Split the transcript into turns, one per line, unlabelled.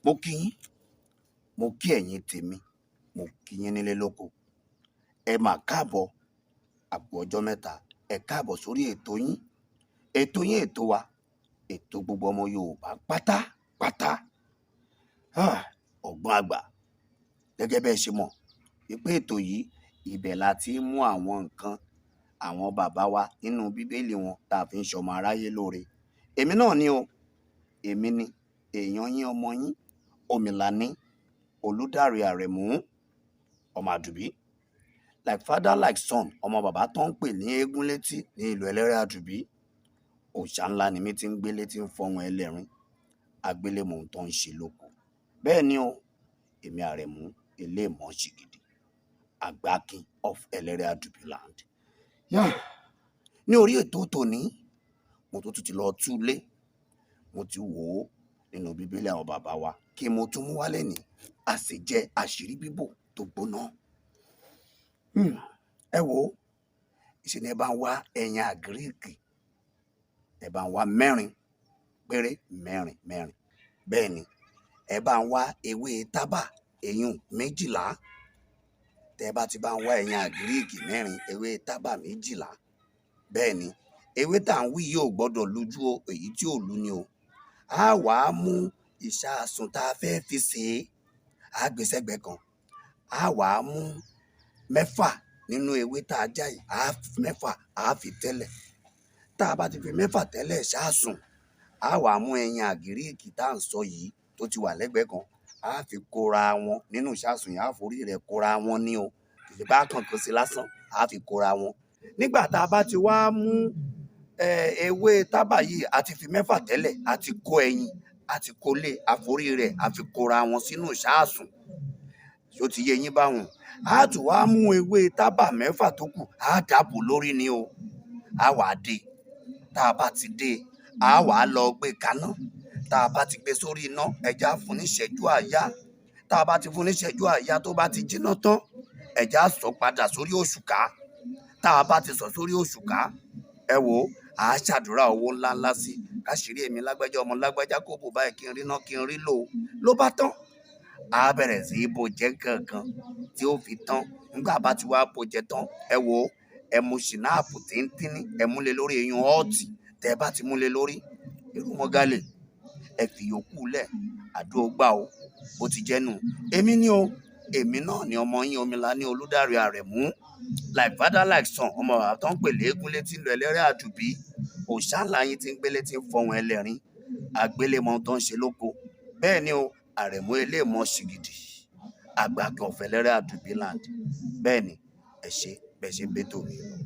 Mo kí yín, mo kí ẹ̀yin tèmi, mo kí yín nílé lóko. Ẹ mà káàbọ̀, àpò ọjọ́ mẹ́ta. Ẹ káàbọ̀ sórí ètò yín, ètò yín, ètò wa, ètò gbogbo ọmọ Yorùbá pátápátá. Ah, Ọgbọ́n Àgbà. Gẹ́gẹ́ bẹ́ẹ̀ ṣe mọ̀ wípé ètò yìí, ibẹ̀ la ti ń mú àwọn nǹkan àwọn bàbá wa nínú Bíbélì wọn tá a fi ń ṣọmọ aráyé lóore. Èmi náà ni o, èmi ni èèyàn yín, ọmọ yín, Omilani Olùdarí Àrẹ̀mú, ọmọ Àdùbí, like father like son, ọmọ bàbá tó ń pè ní eégún létí ní ìlú Ẹlẹ́rẹ́ Àdùbí. Òòṣà ńlá ni mí tí ń gbélé, tí ń fọhùn ẹlẹ́rìn agbélémọ̀ ohun tó ń ṣe lóko. Bẹ́ẹ̀ ni o, èmi Àrẹ̀mú Eléèmọ̀ Ṣìgìdì, Àgbákin of Ẹlẹ́rẹ́ Àdùbí land. Yá, ní orí ètò tòní, mo tún ti lọ túlé, mo ti wò ó nínú Bíbélì àwọn bàbá wa kí mo tún mú wálé ní àṣejẹ àṣírí bíbò tó gbóná. Ẹ wò ó, ìṣe ni ẹ bá ń wá ẹyin àgíríìkì, ẹ bá ń wá mẹ́rin péré, mẹ́rin mẹ́rin. Bẹ́ẹ̀ ni, ẹ bá ń wá ewé tábà eyín 12. Tẹ bá ti bá ń wá ẹyin àgíríìkì 4, ewé tábà 12. Bẹ́ẹ̀ ni, ewé tá à ń wí yìí ò gbọ́dọ̀ lójú o, èyí tí ò lu ni o. Á wàá mú ìṣaasùn tá a fẹ́ fi sè é, á gbé sẹ́gbẹ̀ẹ́ kan. Á wàá mú 6 nínú ewé tá a já yìí, á fi 6, á fi tẹ́lẹ̀. Tá a bá ti fi 6 tẹ́lẹ̀ ṣáàsùn, á wàá mú ẹyin àgíríìkì tá à ń sọ yìí tó ti wà lẹ́gbẹ̀ẹ́ kan, á fi kóra wọn nínú ìṣaasùn yìí, á forí rẹ̀ kóra wọn ní o. Kì í ṣe bá kàn sí lásán, á fi kóra wọn. Nígbà tá a bá ti wá mú ewé tábà yìí, a ti fi 6 tẹ́lẹ̀, a ti kó ẹyin, a ti kó lé àforí rẹ̀, a fi kóra wọn sínú ìṣaasùn. Ṣó ti yé yín báwọn? Á tún wá mú ewé tábà 6 tó kù, á dàbò lórí ni o. Á wàá dé. Tá a bá ti dé, á wàá lọ gbé kaná. Tá a bá ti gbé sórí iná, ẹja fún ní ìṣẹ́jú àáyá. Tá a bá ti fún ní ìṣẹ́jú àáyá, tó bá ti jiná tán, ẹja sọ padà sórí òṣùká. Tá a bá ti sọ sórí òṣùká, ẹ wò ó, à á ṣàdúrà owó ńláńlá sí i, káṣírí èmi lágbájá, ọmọ lágbájá, kó bò báyìí, kí n rí ná, kí n rí lò ó. Ló bá tán, á bẹ̀rẹ̀ sí í bó jẹ́ kankan tí ó fi tán. Nígbà bá ti wá bó jẹ tán, ẹ wò ó, ẹ mu ṣìnáàpù tíntínní, ẹ múlé lórí eyín ọ̀ọ́tì. Tẹ́ ẹ bá ti múlé lórí irúmọgálè, ẹ fi yòókù lẹ̀, àdó gbà o. Bó ti jẹ́ nù. Èmi ni o, èmi náà ni ọmọ yín, Omilani Olùdarí Àrẹ̀mú, like father like son, ọmọ bàbá tó ń pè léegun létí lọ Ẹlẹ́rẹ́ Àdùbí, òòṣà ńlá yín tí ń gbélé, tí ń fọhùn ẹlẹ́rìn àgbélémọ tó ń ṣe lóko. Bẹ́ẹ̀ ni o, Àrẹ̀mú Eléèmọ̀ Ṣìgìdì, Àgbàkin of Ẹlẹ́rẹ́ Àdùbí land. Bẹ́ẹ̀ ni, ẹ ṣe bẹ́ẹ̀ ṣe ń bẹ́tò mi lọ.